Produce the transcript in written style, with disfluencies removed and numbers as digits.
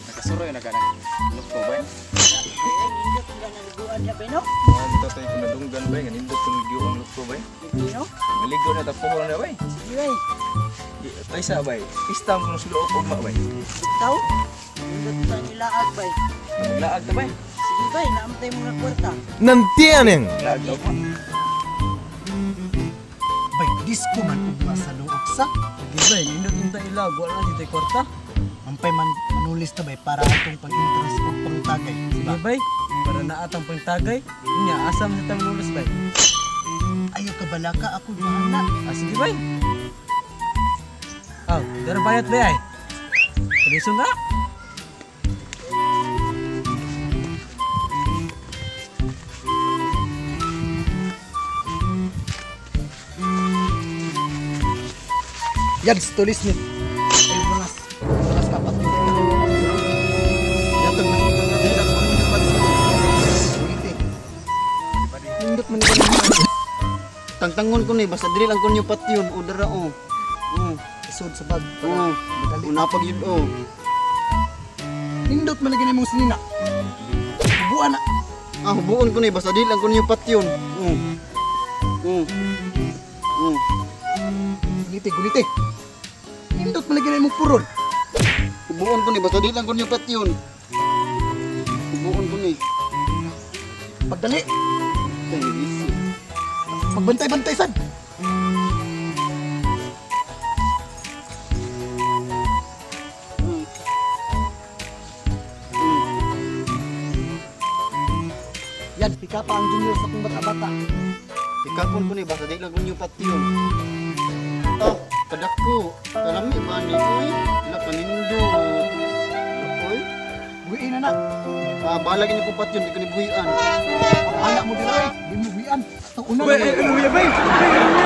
Nakasuroy na ka na. Lukto ba? Ay, nindot nga naliguan niya ba, no? Mga dito tayo kung nadunggan ba? Nga nindot kung ligo ang lukto ba? Sige, no? Maligo na tapuhon na ba? Sige, bay. Ay sa ba? Istam kung sulo ugma ba? Bitaw. Nindot pa nilaag, bay. Maglaag ta ba? Sige, bay. Naamtay mga kwarta. Nantienen. Laag ta ugma. Bay, disco man ugma sa luok sa. Sige bay, nindot unta ilag, wala na dito'y kwarta. Mampay man manulis ta bay para atong pag-interest ug pangtagay. Sige bay, para naa atang pangtagay. Unya, asa man sa tamulos bay. Ayaw ka balaka ako bahala. Ah, sige bay. Aw, dara bayot bay ay. Kalisong nga. Yads, tulis ni. Ay, bulas. Bulas ka, pati. Yatag na. Ulitin. Nindot man ni. Tangtangon ko ni basta dili lang ko niyo patyon o dara o. Oh. Isod sa bag. Oh. Madali. Una pag yun o. Nindot man lagi na imong sinina. Buwan na. Ah, hubuon ko ni basta dili lang ko niyo patyon. Oh. Oh. Oh. Gulite, gulite. Nindot man lagi na imong puron. Hubuon ko ni basta dili lang ko niyo patyon. Hubuon ko ni. Pagdali. Kay busy. Pagbantay-bantay sad. Mm. Yan, pika pa ang junior sa kong bata-bata. Ikapon ko ni basta dili lang ko niyo patyon. Ah, kadako. Kalami ba ni oy? Ila kanindo. Oy. Buwiin na na. Ah, bahala gini ko patyon, di ko ni buhian. Ang anak mo dira eh. Di mo buwian. Itong una Bay, na. ay, ano bay? Bay, ano